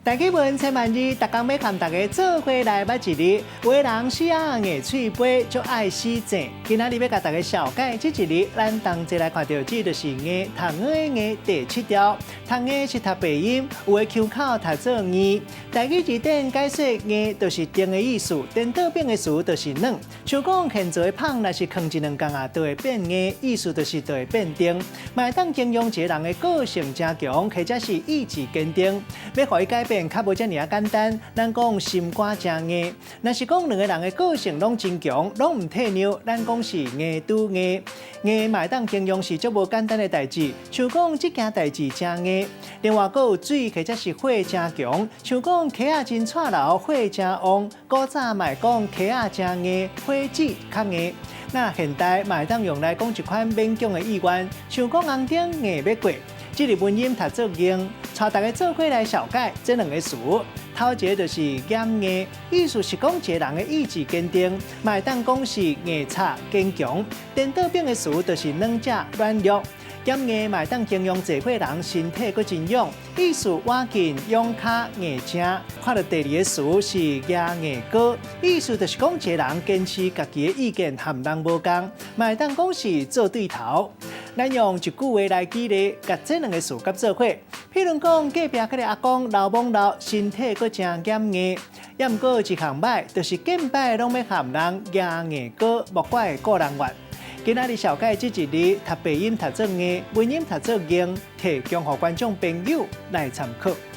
台語文千萬字，逐工欲共大家做伙來捌一字。有的人死仔硬喙皮，足愛死正。今仔日欲共大家紹介這一字，咱同齊來看著這就是硬，讀語的硬第七調。讀硬是讀白音，有的腔口讀做硬。台語字典解說硬就是定的意思，顛倒變的詞就是軟。像講現做的麭若是囥一兩工啊，就會變硬，意思就是就會變定。嘛會當形容一个人的個性誠強，或者是意志堅定。欲予伊改變較無遮爾仔簡單，咱講心肝誠硬。若是講兩个人的個性攏真強，攏毋退讓，咱講是硬拄硬。硬嘛會當形容是足無簡單的代誌，像講這件代誌誠硬。另外，閣有水或者是火誠強，像講溪仔真掣流，火誠旺。古早嘛會講溪仔誠硬，火舌較硬。那現代嘛會當用來講一款勉強的意願，像講紅燈硬欲過。這个文音讀做硬，帶大家做伙來紹介這兩个詞。頭一个就是嚴硬，意思是講一个人的意志堅定，嘛會當講是硬插堅強。顛倒變的詞就是軟食軟弱。嚴硬嘛會當形容濟歲人身體閣真勇，意思倚勁勇跤硬正。看著第二个詞是夯硬膏，意思就是講一个人堅持家己的意見，和人無仝，嘛會當講是做對頭。咱用一句話來舉例，共這兩个詞佮做伙。譬如講，隔壁彼个阿公老懵老，身體閣誠嚴硬，猶毋過有一項䆀，就是見擺攏欲和人夯硬膏，莫怪顧人怨。今仔日紹介這一字，讀白音讀做硬，文音讀做硬，提供予觀眾朋友來參考。